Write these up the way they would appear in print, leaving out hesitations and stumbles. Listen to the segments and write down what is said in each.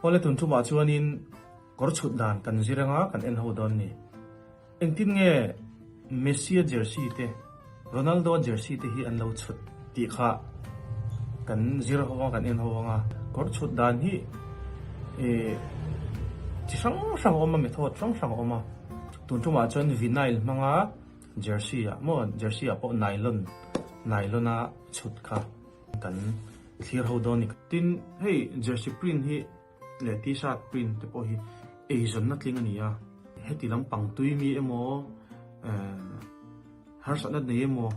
Awle tun tumah chuanin kawr chhut dan kan zir anga kan en ho dawn ni. Engtin nge Messi-a jersey te, Ronaldo-a jersey te hi an lo chhut tih kha kan zir ho anga kan en ho anga. Kawr chhut dan hi chi hrang hrang a awm a, method hrang hrang a awm a. Tun tumah chuan vinyl hmanga jersey ah maw jersey ah pawh nylon nylon a chhut kha kan thlir ho dawn a ni. Tin, hei jersey print hi leh t-shirt print te pawh hi eizawnna tling a ni a, heti lampang tui mi emaw eh harsatna nei emaw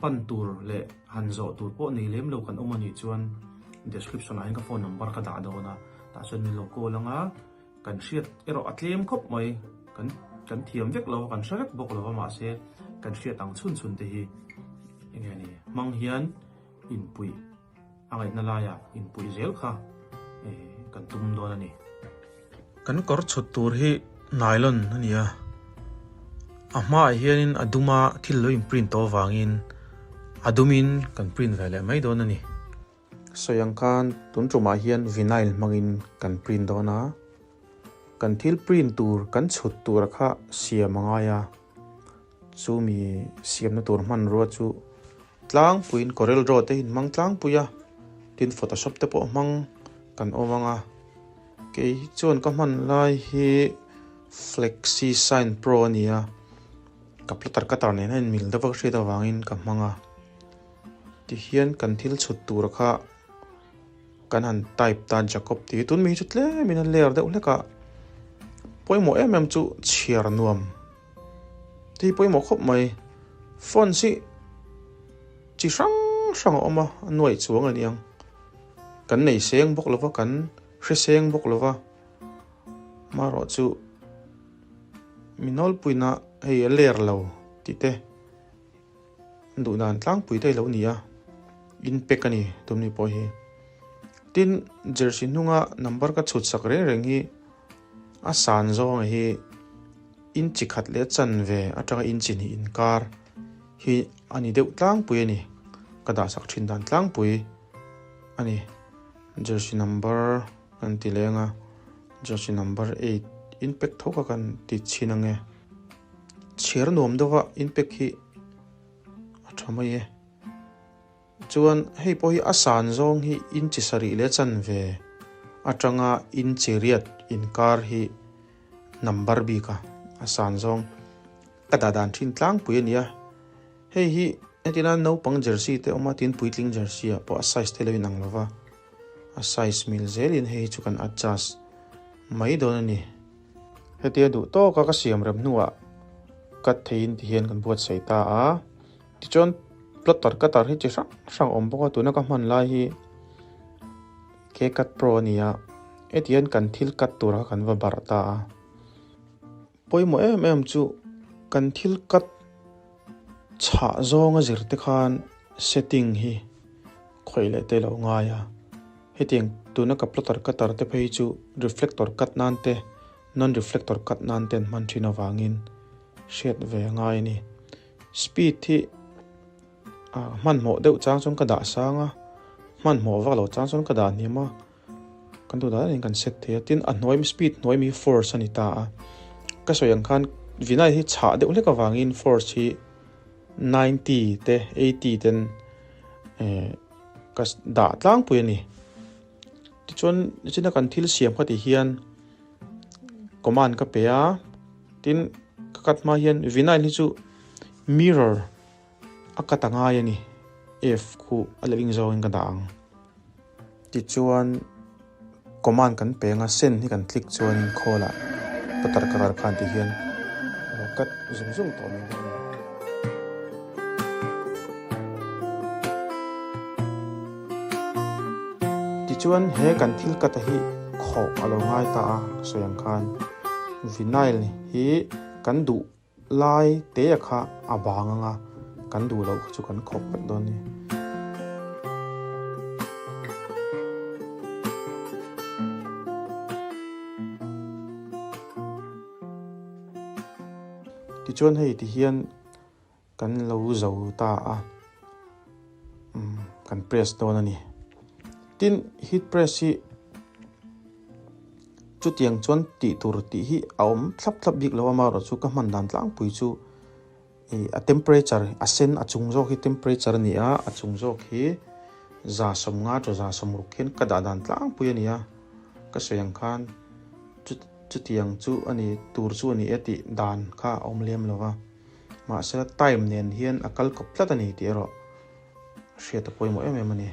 pan tur leh han zawh tur pawh nei lem lo kan awm a nih chuan description ah hian ka phone number ka dah dawn a, tah chuan min lo call ang a. Kan hriat erawh a tlem khawp mai, kan kan thiam vek lo a, kan hre vek bawk lo a, mahse kan hriat ang chhun chhun te hi eng nge ni hmang hian inpuih a ngaihna laiah inpuih zel kha kan tum dawn a ni. Kan kawr chhut tur hi nylon a ni a, a hmaah hianin a duma thil lo in print tawh avangin a dumin kan print ve leh mai dawn a ni. Sawi ang khan tun tumah hian vinyl hmangin kan print dawn a, kan thil print tur kan chhut tura kha siam a ngai a, chumi siamna tur hmanrua chu tlangpuiin Corel Draw te hi an hmang tlangpui a, tin Photoshop te pawh hmang kan awm ang a, kei chuan ka hman lai hi Flexi Sign Pro a ni a, ka plotter cutter nen a inmil deuh a ka hriat avangin ka hmang a. Tihian kan thil chhut tur kha kan han type ta Jacob tih hi tun mi hi chu tlem in a ler deuh hlek a, pawimawh em em chu chhiar nuam te hi pawimawh khawp mai, fonts hi chi hrang hrang a awm a, a nuaih chuang a niang, kan nei seng bawk lova kan hre seng bawk lova, amaherawh chu mi nawlpuina hei a ler lo tih te. Duh dan tlangpui te ilo ni a, in pack a ni tumni pawh hi. Tin, jersey hnunga number ka chhut sak reng reng hi a san zawng hi inchi khat leh chanve atanga inchi hnih inkar hi a ni deuh tlangpui a ni. Ka dah sak thin dan tlangpui a ni. Jersey number kan ti leng a, jersey number eight in pack tho kha kan ti chhin ang e. Chhiar nuam deuh a inpack hi a tha mai e. Chuan hei pawh hi a san zawng hi inchi sarih leh chanve atanga inchi riat inkar hi number bik a, a san zawng ka dah dan thin tlangpui a ni a. Hei hi entirna naupang jersey te awm a tin puitling jersey ah pawh a size te lo inang lo va, a size mil zelin hei hi chu kan adjust mai dawn a ni. Hetia duh tawka ka siam rem hnuah cut theiin ti hian kan buatsaih ta a, tichuan plotter cutter hi chi hrang hrang a awm bawk a, tuna ka hman lai hi K-cut pro a ni a, heti hian kan thil cut tur kha kan va barh ta a, pawimawh em em chu kan thil cut chhah zawnga zir te khan setting hi khawih leh te lo ngai a. Hetiang tuna ka plotter cutter te phei chu reflector cut nan te, non reflector cut nan te an hman thin avangin hriat ve a ngai a ni. Speed hi ah hmanhmawh deuh chang chuan ka dah sang a, hmanhmawh vak lo chang chuan ka dah hniam a, kan duh dan in kan set thei a, tin a hnuai speed hnuai mi force a ni ta a, ka sawi ang khan vinyl hi chhah deuh hlek avangin force hi 90 te 80 ten eh ka dah tlangpui a ni. Tichuan nichina kan thil siam kha ti hian command ka pe a, tin ka cut hma hian vinyl hi chu mirror a cut a ngai a ni, F khu a lehling zawngin ka dah ang. Tichuan command kan pe anga send hi kan click chuanin call ah patar ka kar khan ti hian a lo cut zung zung tawh mai dawn a ni. Tichuan he kan thil cut a hi khawh a lo ngai ta a sawi ang khan vinyl hi kan duh Lai te a kha a bang ang a, kan duh loh kha chu kan khawp vek dawn a ni. Tichuan hei ti hian kan lo zo ta a, umm kan press dawn a ni. Tin heat press hi. Chutiang chuan tih tur tih hi a awm thlap thlap bik lo a, amaherawhchu ka hman dan tlangpui chu ih a temperature a sen a chung zawk hi temperature a ni a, a chung zawk hi 150 to 160 khian ka dah dan tlangpui a ni a, ka sawi ang khan chutiang chu a ni tur chu a ni e tih dan kha a awm lem lo va, mahse time nen hian a kal kawp tlat a ni tih erawh. Hriat a pawimawh em em a ni.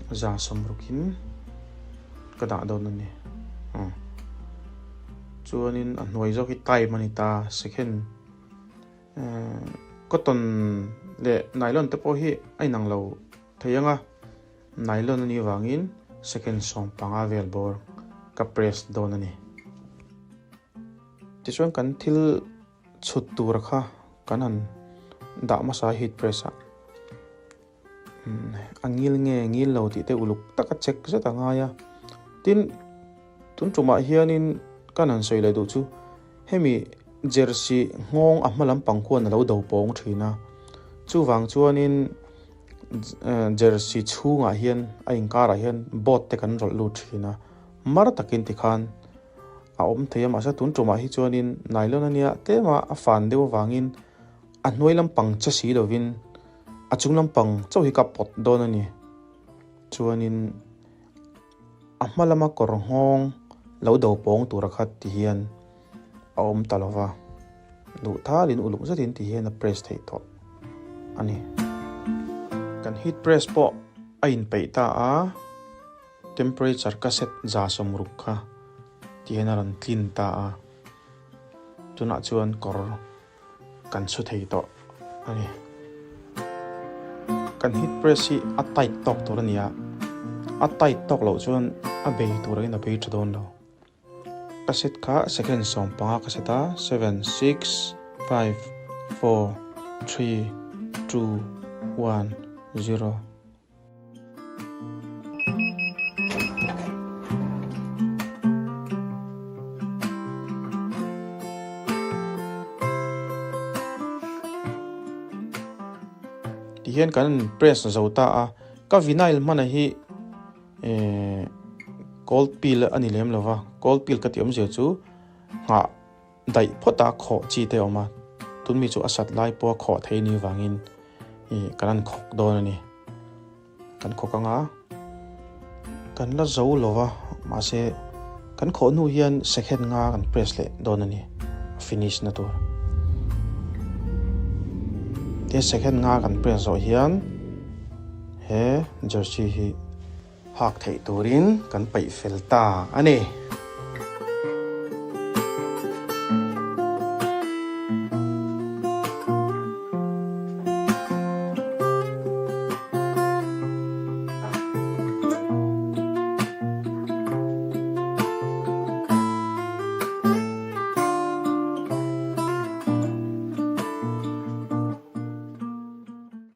160 in ka dah dawn a ni. Chuanin a hnuai zawk hi time a ni ta second cotton leh nylon te pawh hi a inang lo thei ang a, nylon a nih vangin second 15 vel bawr ka press dawn a ni. Tichuan kan thil Chhut tura kha kan han dah hmasa a heat press ah a ngil nge ngil lo tih te uluk taka check zet a ngai a, tin tun tumah hianin kan han sawi leh duh chu hemi jersey nghawng a hma lampang khuan a lo do pawng thin a, chuvang chuanin jersey chhungah hian a inkarah hian board te kan rawlh lut thin a, mar takin tikhan. A awm thei a, mahse tun tumah hi chuanin nylon a nia tlema a fan deuh avangin a hnuai lampang che si lovin a chung lampang chauh hi ka pawt dawn a ni. Chuanin a hma lama kawr nghawng lo do pawng tura kha ti hian a awm ta lo va, duh thalin uluk zetin ti hian a press theih tawh a ni. Kan heat press pawh a inpeih ta a. Temperature ka set 160 kha ti hian a rawn tlin ta a, tunah chuan kawr kan chhu thei tawh a ni. Kan heat press hi a tight tawk tur a ni a, a tight tawk loh chuan a bei tur angin a bei tha dawn lo. Ka set kha second 15 ka set a, seven, six, five, four, three, two, one, zero. Tihian kan press zo ta a, ka vinyl hmana hi eh cold peel a ni lem lova, cold peel ka tih awmzia chu nghah daih phawt a khawh chi te a awm a, tun mi chu a sat lai pawha khawh thei ni vangin ih kan han khawk dawn a ni. Kan khawk anga kan la zo lo va mahse kan khawh hnu hian second nga kan press leh dawn a ni a finish na tur. Tin second nga kan press zawh hian he jersey hi hak theih turin kan paih fel ta a ni.